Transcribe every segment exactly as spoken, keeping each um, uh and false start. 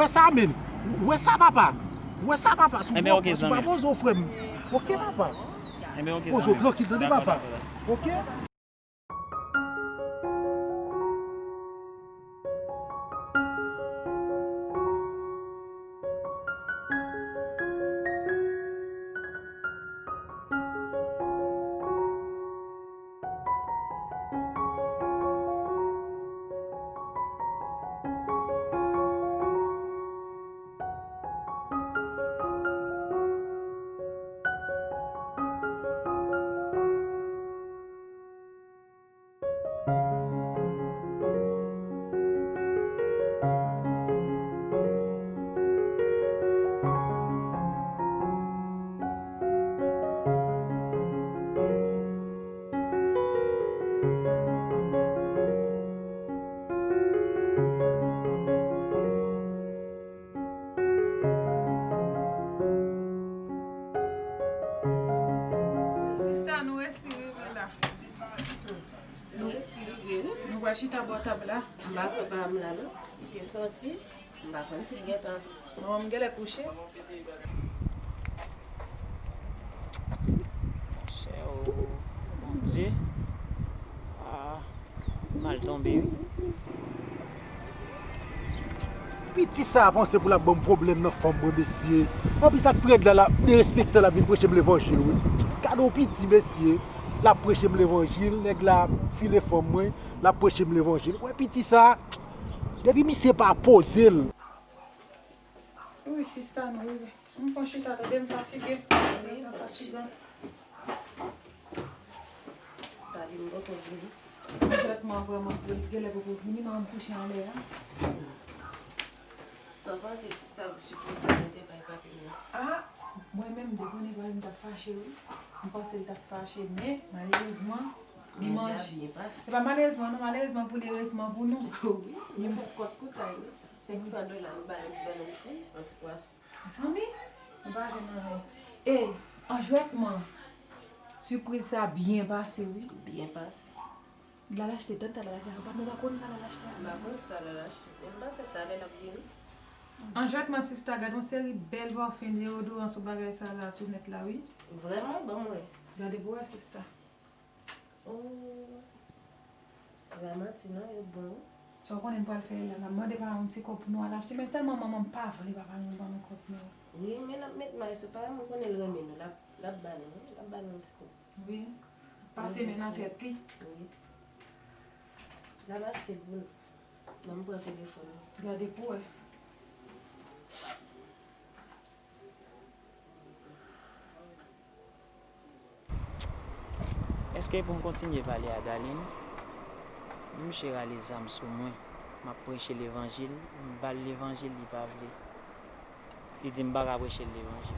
Sa menm. Ou wè sa, papa? Ou wè sa, papa? Si w pa poze w, frè m. Oke, papa. Poze w trankil, tande, papa. Oke? Sista, nou resi rive la. Nou resi rive, wi. Nou pral chita bò tab la. M pa kwè pa m la, non. Li te sòti. M pa konn si l gentan. Manman m genlè kouche. Monchè, o, Bondye. Ah, m mal tonbe, wi. Piti sa a panse pou l ap ban m pwoblèm nan fanm mwen, mesye. Anplis ak prèt la, la derespektan l ap vin preche m levanjil, wi. Gade yon piti, mesye. L ap preche m levanjil, nèg la file fanm mwen, l ap preche m levanjil. Wè piti sa a, depi misye pa poze l. Wi, sista, nou rive. M pran chita, tande m fatige. Wi, m fatige. Tande m poko vini. Jwètman vrèman vre, genlè poko vini, men m kouche anlè a. Sa w panse sista pou sipriz la mete bay papi m nan? Ah, mwen menm, m te konnen papi m t ap fache, wi. M panse l t ap fache, men malerezman, li manje. Manje a byen pase. Se pa malerezman, non, malerezman pou li, erezman pou nou. Wi, nou fè kòt koutay, wi. Senk san dola, nou bay yon ti bannann fri, yon ti pwason. Mezanmi, nou pa jwenn anyen. E, an jwètman, sipriz sa byen pase, wi. Byen pase. L al achte, tanta l al achte, pa, nou pa konn sa l al achte a. M pa konn sa l al achte. Men m panse talè l ap vini. An jwètman, sista, gade yon seri bèl pafen, deyodoran sou bagay sa la, sou nèt la, wi. Vrèman? Ban m wè. Gade pou wè, sista. Oh. E pa manti non, yo bon wi. Sa w konnen m pral fè la, n ap mande paran w ti kòb pou nou al achte, men tèlman manman m pa vle papa nou ban nou kòb nou. Wi, men n ap met may sou paran m, ou konnen l renmen nou, l ap, l ap ba nou, wi, l ap ba nou yon ti kòb. Wi, pase men nan tèt li. Wi. L ap achte l pou nou. Ban m pran telefòn nan. Gade pou wè. Èske pou m kontinye pale a Darline? Misye rale zam sou mwen. M ap preche levanjil, m ba l levanjil, li pa vle. Li di m pa ka preche l levanjil.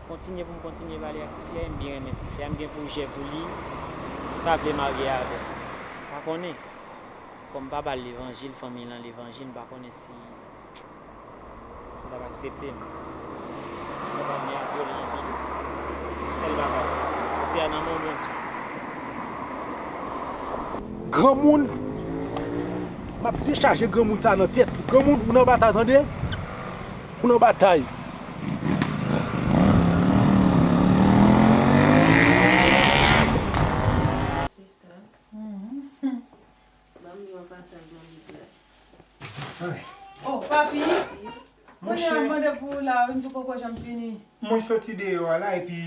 Kontinye pou m kontinye pale ak tifi a, m byen renmen tifi a, m gen pwojè pou li, m ta vle marye avè l. Pa konnen. Kòm m pa ba l levanjil, fanmiy lan levanjil, m pa konnen si, si l ap aksepte m. Papa m li a vyolan anpil. Sèl bagay, dosye a nan men w, Bondye. Granmoun, m ap dechaje granmoun sa nan tèt li. Granmoun, ou nan batay, tande? Ou nan batay. Sista. Ban m yon pasaj nan lit la. Oh, papi! Kounye a m mande pou ou la, wi, m tou poko janm fini. Mwen soti deyò a la, epi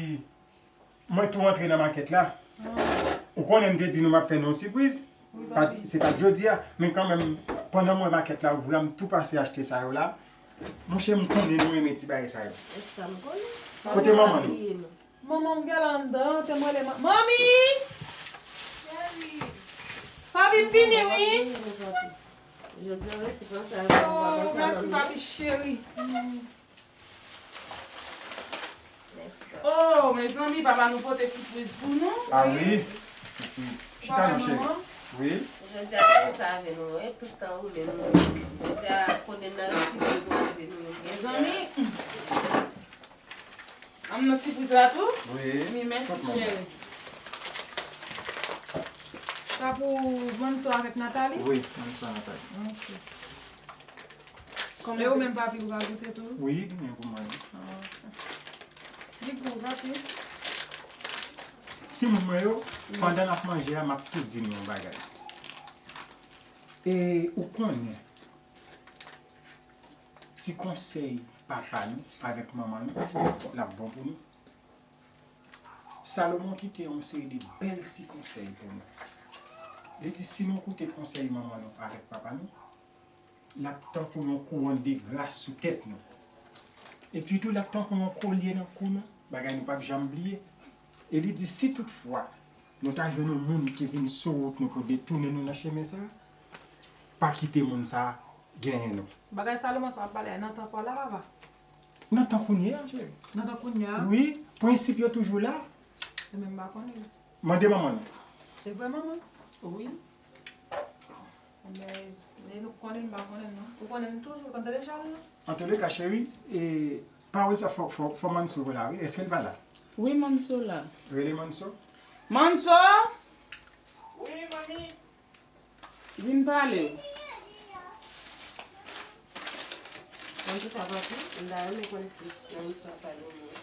mwen tou antre nan makèt la. Ah. Ou konnen m te di nou m ap fè nou yon sipriz? Wi, papi. Se pa t jodi a, men kanmenm, pandan m wè makèt la ouvri a, m tou pase achte sa yo la. Monchè, m konnen nou renmen ti bagay sa yo. E sa m konnen. Kote manman nou? Manman m genlè anndan, te m rele ma-, Manmi! Cheri! Papi m vini, wi! Jodi a, resi panse avè w, pa panse avè m non. Oh, mèsi, papi cheri. Mèsi, papi. Oh, mezanmi, papa nou pote sipriz pou nou. Ah wi, sipriz. Chita non, cheri. Wi. Jodi a, pa panse avè nou, e tout tan ou menm. Jodi a, konnen n nan resi bèl twaze nou. Mezanmi. Ann nan sipriz la tou? Wi. Wi, mèsi, cheri. Sa pou Manso avèk Nathalie? Wi, Manso a Nathalie. Ok. E ou menm, papi, ou pa goute tou? Wi, li gen gou, manmi. Ah, ok. Li gou, papi. Timoun mwen yo, pandan n ap manje a, m ap tou di nou yon bagay. E ou konnen, ti konsèy papa nou avèk manman nou, l ap bon pou nou. Salomon kite yon seri de bèl ti konsèy pou nou. Li di si nou koute konsèy manman nou avèk papa nou, l ap tankou yon kouwòn de gras sou tèt nou. Epi tou, l ap tankou yon kolye nan kou nou, bagay nou p ap janm bliye. E li di si toutfwa nou ta jwenn yon moun ki vin sou wout nou pou detounen nou nan chemen sa, pa kite moun sa genyen nou. Bagay Salomon sa w ap pale a, nan tan pa w la, papa? Nan tan kounye a, cheri. Nan tan kounye a? Wi, prensip yo toujou la. E men m pa konnen. Mande manman nou. E vre, manman? Wi. Men, men nou konnen, m pa konnen, non. Ou konnen m toujou, tande Charles, non? Antouleka, cheri, e, pawòl sa fò, fò, fò Manso la, wi. Èske l pa la? Wi, Manso la. Rele Manso. Manso! Wi, manmi. Vin pale. Antouka, papi, m ta renmen konn plis nan istwa Salomon.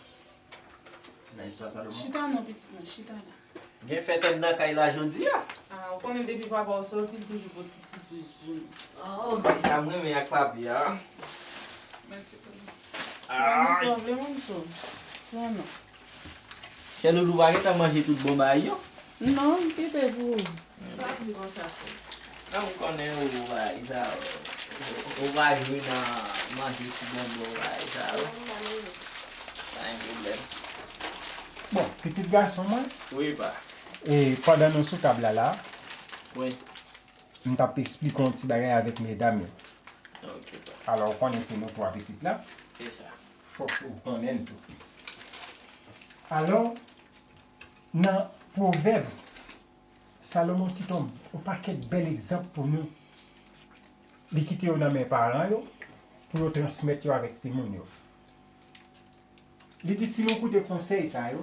Nan istwa Salomon? Chita non, pitit mwen, chita la. Gen fèt anndan kay la jodi a? Ah, ou konnen depi papa w soti, l toujou pot ti sipriz pou nou. Oh, sa m renmen ak papi a. Mèsi pou nou. Ay. Mwen sove, mwen sove. Non, non. Chè Loulou pa gentan manje tout bon bagay yo? Non, m kite pou ou. Sa w ap di konsa, frè? An, m konnen ou bagay sa, ou, ou pa jwe nan manje ti bonbon bagay sa, wi. Pa gen pwoblèm. Bon, pitit gason mwen. Wi, pa. E pandan nou sou tab la, la, wi, m t ap esplike yon ti bagay avèk medam yo. Ok, pa. Alò, ou konnen se nou twa pitit la. Se sa. Fòk ou konnen l tou. Alò, nan Pwovèb, Salomon kite yon, yon pakèt bèl egzanp pou nou. Li kite yo nan men paran yo, pou yo transmèt yo avèk timoun yo. Li di, si nou koute konsèy sa yo,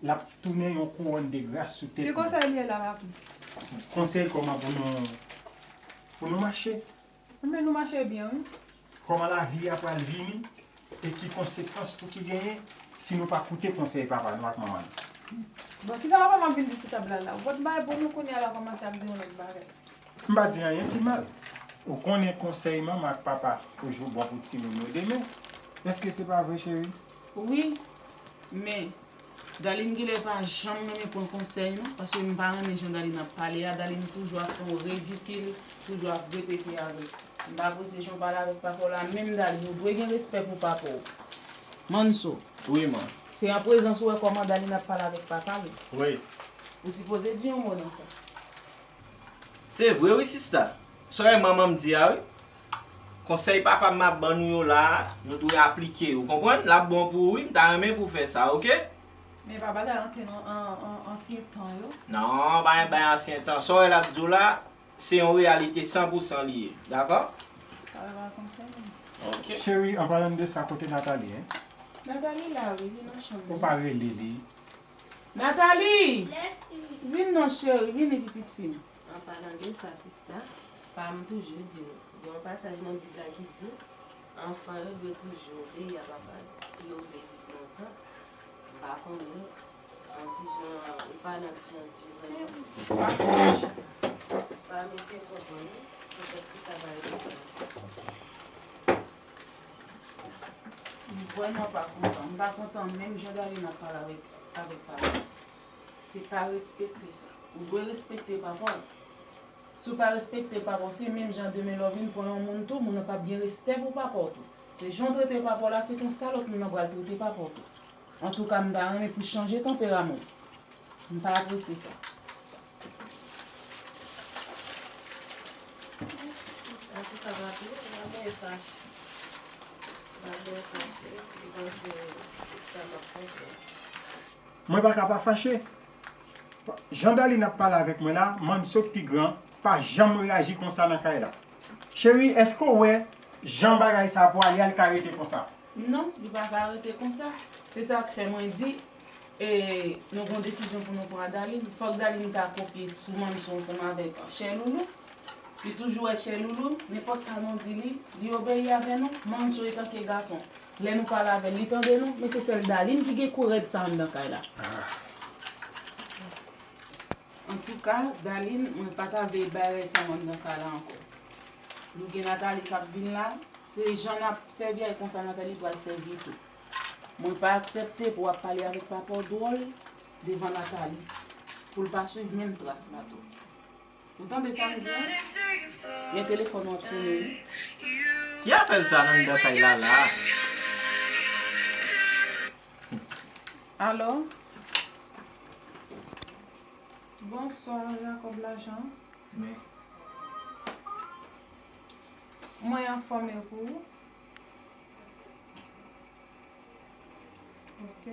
l ap tounen yon kouwòn de gras sou tèt nou. Ki konsèy li ye la, papi? Konsèy kòman pou nou, pou nou mache. Men nou mache byen, wi. Kòman lavi a pral vini, e ki konsekans tou ki genyen si nou pa koute konsèy papa nou ak manman nou. Bon, kisa papa m ap vin di sou tab la la? Ou pot bay pou nou kounye a la kòmanse ap di yon lòt bagay. M pa di anyen ki mal. Ou konnen konsèy manman ak papa toujou bon pou timoun yo demen. Èske se pa vre, cheri? Wi, men Darline genlè pa janm renmen pran konsèy non, paske m pa renmen jan Darline ap pale a. Darline toujou ap fè yon ridikil, toujou ap repete avèk. M pa apresye jan w pale avèk papa w la, menm Darline, ou dwe gen respè pou papa w. Manso. Wi, man. Se an prezans ou wè kòman Darline ap pale avèk papa l. Wi. Ou sipoze di yon mo nan sa. Se vre wi sista. Sa w wè manman m di a wi. Konsèy papa m ap ban nou yo la, nou dwe aplike yo. Konprann? L ap bon pou ou wi, m ta renmen pou w fè sa, oke? Men pa bagay antre nan an, an, ansyen tan yo. Non, pa gen bay ansyen tan. Sa w wè l ap di w la, se yon reyalite san pou san li ye. Dakò? Pale pa konsa non. Oke. Cheri, an palan de sa, kote Nathalie, en? Nathalie la wi, li nan chanm li. Ou pa rele li? Nathalie! Vin non cheri, vini pitit fi m. An palan de sa, sista, pa m toujou di w, gen yon pasaj nan Bib la ki di, anfan yo dwe toujou obeyi a papa yo, si yo vle viv lontan. M pa konnen, yon ti jan, li pale yon ti jan di vrèman. Pasaj. Pa m eseye konprann, petèt ke sa va ede m. M vrèman pa kontan. M pa kontan menm jan Darline ap pale avèk, avèk papa. Se pa respekte sa. Ou dwe respekte papa w. Si w pa respekte papa w, se menm jan demen lè w vin pran yon moun tou, moun nan p ap gen respè pou papa w tou. Se jan w trete papa w la, se konsa lòt moun nan pral trete papa w tou. Antouka, m ta renmen pou w chanje tanperaman w. M pa apresye sa. Antouka, papi, m pa byen fache. M pa byen fache. M panse sista m ap konprann. Mwen pa ka pa fache. Jan Darline ap pale avèk mwen la, Manso k pi gran pa janm reyaji konsa nan kay la. Cheri, èske w wè jan bagay sa pwale a, l ka rete konsa? Non, li pa ka rete konsa. Se sa k fè mwen di, e, nou gen yon desizyon pou nou pran ak Darline. Fòk Darline ta kopye sou Manso ansanm avèk Chè Loulou. Li toujou wè chè Loulou, nenpòt sa nou di li, li obeyi avè nou, Manso etanke gason. Lè nou pale avè l, li tande nou, men se sèl Daline ki gen kou rèd sa anndan kay la. Antouka, Daline, mwen pa ta vle bay rèy sa yo anndan kay la ankò. Nou gen Nathalie k ap vin la, se jan n ap sèvi ak konsa Nathalie pral sèvi tou. Mwen pa aksepte pou w ap pale avèk papa w dwòl devan Nathalie, pou l pa swiv menm tras la tou. Ou tande sa m di a? Men telefòn w ap sonnen wi. Ki apèl sa nan anndan kay la la? Alo? Bonswa, Jacob Lajan. Men. Mwen anfòm e pou ou? Ok.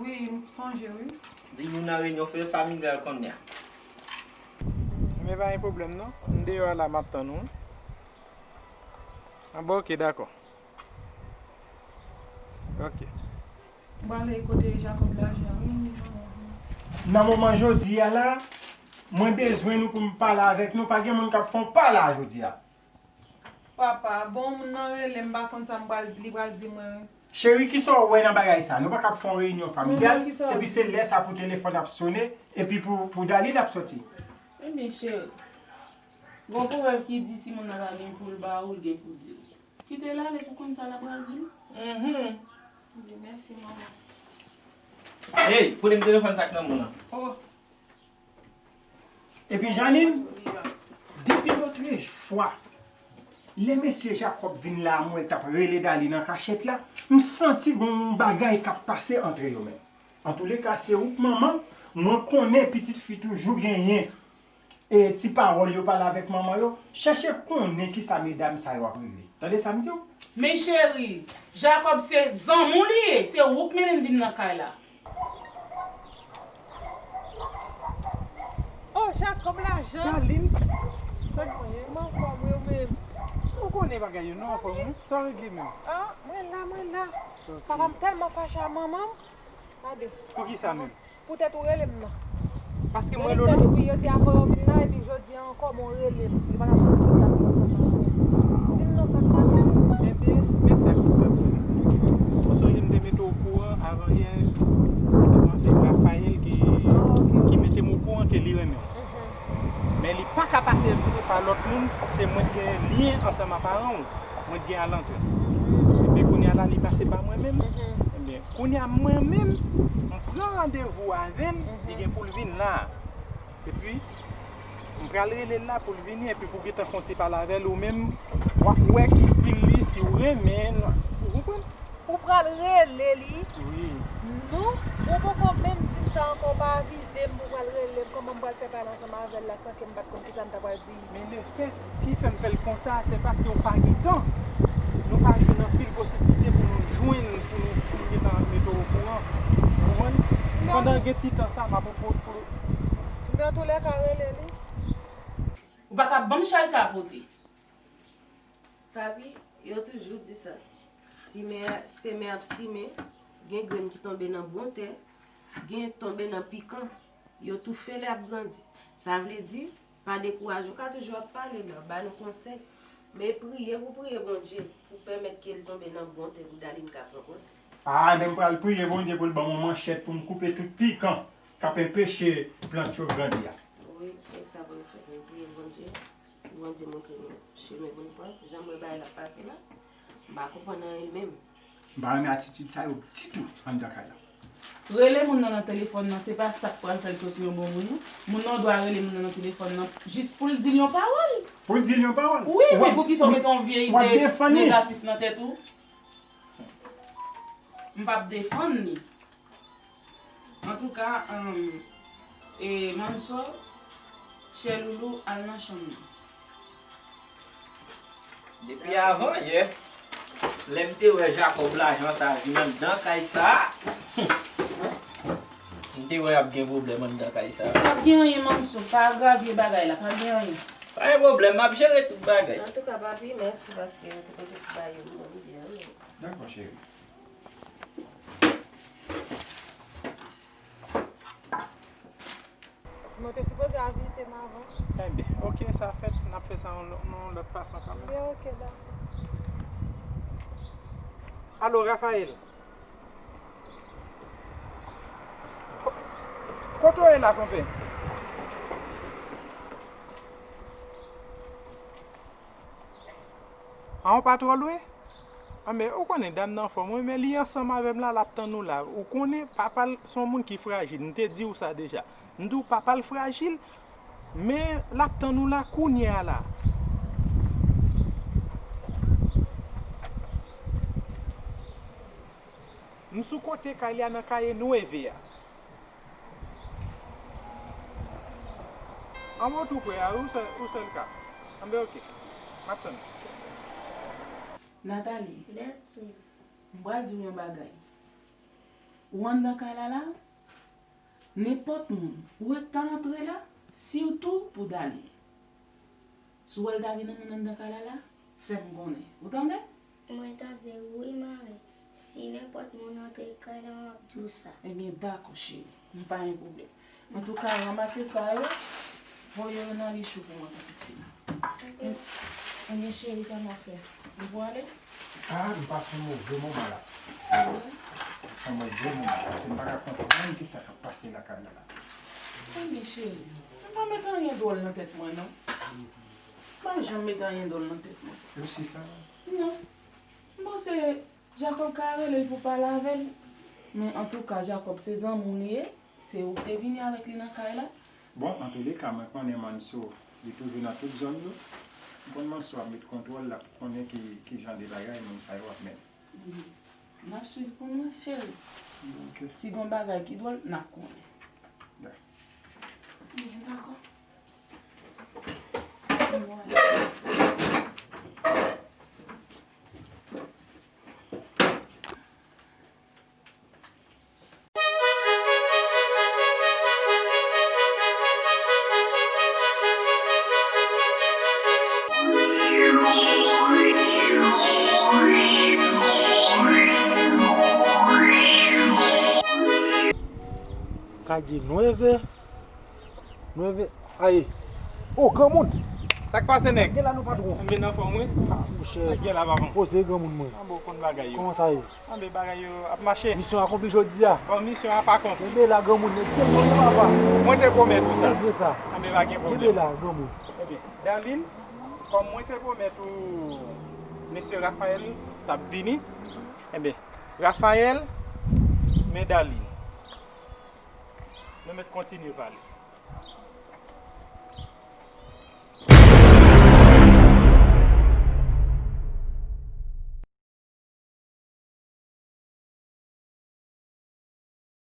Wi, m sonje wi. Di nou nan reyinyon familyal kounye a. Men pa gen pwoblèm non. M deyò a la, m ap tann ou. Ah bon, ok, dakò. Ok. M prale kote Jacob Lajan wi. Nan moman jodi a la, mwen bezwen nou pou m pale avèk nou. Pa gen moun k ap fè yon pa la jodi a. Papa, bon, moun nan rele m, m pa konn sa m pral di, li pral di mwen. Cheri, kisa w wè nan bagay sa? Nou pa ka ap fè yon reyinyon familyal, epi se lè sa pou telefòn ap sonnen, epi pou, pou Daline ap sòti. Ebyen, cheri, gon pwovèb ki di si moun nan pa gen pou l ba ou, l gen pou l di w. Kite l ale pou konn sa l ap pral di w. Mhm. Di mèsi, manman. Hey, pote m telefòn sa k nan men w lan. Oh. Epi Janine, depi lòt fwa, lè mesye Jacob vin la, m wè l t ap rele Daline an kachèt la, m santi gon bagay k ap pase antre yo menm. Antouleka, se ou k manman, mwen konnen pitit fi toujou genyen e ti pawòl yo pale avèk manman yo, chèche konnen kisa medam sa yo ap regle. Tande sa m di w? Men cheri, Jacob se zanmi w li ye, se ou k mennen l vin nan kay la. Oh, Jacob Lajan. Darline. Sa k genyen? M anfòm wi, ou menm? Ou konnen bagay yo, nou anfòm wi. Sa w regle menm? Ah, mwen la, mwen la. Ok. Papa m tèlman fache a manman m. Gade. Poukisa menm? Poutèt ou rele m nan. Paske m rele w nan? Wi, yo di avan yo vin la, epi jodi a ankò, bon, rele m. Li pa t ap konn ki sa k pase. Di m non, sa k pase. Ebyen, men sa k pou fè pou fè. Ou sonje m te mete w okouran avan yè, se Raphaël ki, ki mete m okouran ke li renmen w. Men li pa ka pase pa lòt moun, se mwen k gen lyen ansanm a paran w. Mwen t gen a lantre. Ebyen, kounye a la, li pase pa mwen menm. Ebyen, kounye a, mwen menm, m pran randevou avè l, li gen pou l vin la. Epi, m pral rele l la pou l vini, epi pou w gentan fè yon ti pale avè l, ou menm, w ap wè ki stil li, si w renmen l, ou konprann? Ou pral rele li? Wi. Non, ou poko menm di m sa ankò, ou pa avize m pou w pral rele m, kòman m pral fè pale ansanm avè l la san ke m pa t konn kisa m ta pral di? Men lefèt ki fè m fè l konsa, se paske w pa gen tan. Nou pa jwenn anpil posiblite pou nou jwenn, pou nou, pou nou gentan mete w okouran. Ou konprann? Pandan gen ti tan sa, m ap pou, pou. Men antoulèka, rele li. Ou pa ka ban m chay sa pote. Papi, yo toujou di sa. Simen, semen ap simen, gen grenn ki tonbe nan bon tè, gen tonbe nan pikan. Yo toufe l ap grandi. Sa vle di, pa dekouraje. Ou ka toujou ap pale, ba, ba nou konsèy. Men priye pou priye Bondye, pou pèmèt ke l tonbe nan bon tè, pou Darline ka pran konsèy. Ah, men m pral priye Bondye pou l ban m yon manchèt pou m koupe tout pikan k ap enpeche plant yo grandi a. Wi, e sa pou nou fè, nou priye Bondye. Bondye montre nou chemen pou n pran. Jan m wè bagay la ap pase la, m pa konprann anyen menm. M pa renmen atitid sa yo ditou anndan kay la. Rele moun nan nan telefòn nan, se pa sa k pral fè l soti yon bon moun, non. Moun nan dwa rele moun nan nan telefòn nan jis pou l di l yon pawòl. Pou l di l yon pawòl? Wi, men poukisa w mete yon vye ide negatif nan tèt ou? M p ap defann li. Antouka, um, e, Manso, chè Loulou, al nan chanm nan. Depi avan yè, lè m te wè Jacob Lajan sa vin anndan kay sa, m te wè y ap gen pwoblèm anndan kay sa. Pa gen anyen, Manso, pa agravye bagay la, pa gen anyen. Pa gen pwoblèm, m ap jere tout bagay. Antouka, papi, mèsi paske ou te pote ti bagay yo pou mwen, m byen renmen. Dakò, cheri. Mwen te sipoze avize m avan. Enben, oke, sa fèt, n ap fè sa yon lò- yon lòt fason kanmenm. Ebyen, oke, dakò. Alo, Raphaël. Ko- Kote w ye la, konpè? A, w pa twò lwen? Anben, ou konnen dam nan anfòm, wi, men li ansanm avè m la, l ap tann ou la. Ou konnen, papa l se yon moun ki frajil. M te di w sa deja. M di w, papa l frajil, men l ap tann ou la kounye a la. M sou kote kay li a nan Kaye Nueve a. Anben, w tou pre a, wi, ou sèl, ou sèl ka. Anben, oke. M ap tann. Nathalie, Bèt, wi. M pral di w yon bagay. Ou anndan kay la la, nenpòt moun ou wè k ta antre la, sitou pou Daline. Si w wè l ta vin nan moun anndan kay la la, fè m konnen. Ou tande? Mwen tande wi, mari. Si nenpòt moun antre kay la, m ap di w sa. Ebyen, dakò, cheri. M pa gen pwoblèm. Antouka, ranmase sa yo, voye yo nan Richou pou mwen, pitit fi m. Ok. Ebyen, cheri, sa m ap fè? M pou ale? Ah, m pase yon move moman la. M pase yon move moman la. Si m pa ka konprann kisa k ap pase lakay la la. Ebyen, cheri, m pa met anyen dwòl nan tèt mwen, non. M pa janm met anyen dwòl nan tèt mwen. Ou si sa? Non. M panse Jacob ka rele l pou pale avè l. Men antouka, Jacob se zanmi w li ye. Se ou ki te vini avèk li nan kay la. Bon, antouleka, mwen konnen Manso, li toujou nan tout zòn yo. M konn Manso ap met kontwòl la pou konnen ki, ki jan de bagay moun sa yo ap mennen. Mhm. N ap swiv pou nou, cheri. Ok. Si gon bagay ki dwòl, n ap konnen. Da. Byen, dakò. Ann ale. Ka di nueve. Nueve. Aye. Oh, granmoun! Sa k pase, nèg? Sa k gen la, non, patwon? M vin anfòm, wi. Ah, monchè. Sa k gen la, patwon? Poze, granmoun mwen. Anben, w konn bagay yo. Kòman sa ye? Anben, bagay yo ap mache. Misyon akonpli jodi a. Bon, misyon an pa konpli. Kenbe la, granmoun, nèg se mwen, papa. Mwen te pwomèt ou sa. Se byen sa. Anben, pa gen pwoblèm. Kenbe la, granmoun. Ebyen, Darline, kòm mwen te pwomèt ou, mesye Raphaël t ap vini, enben, Raphaël, men Darline. Nou mèt kontinye pale.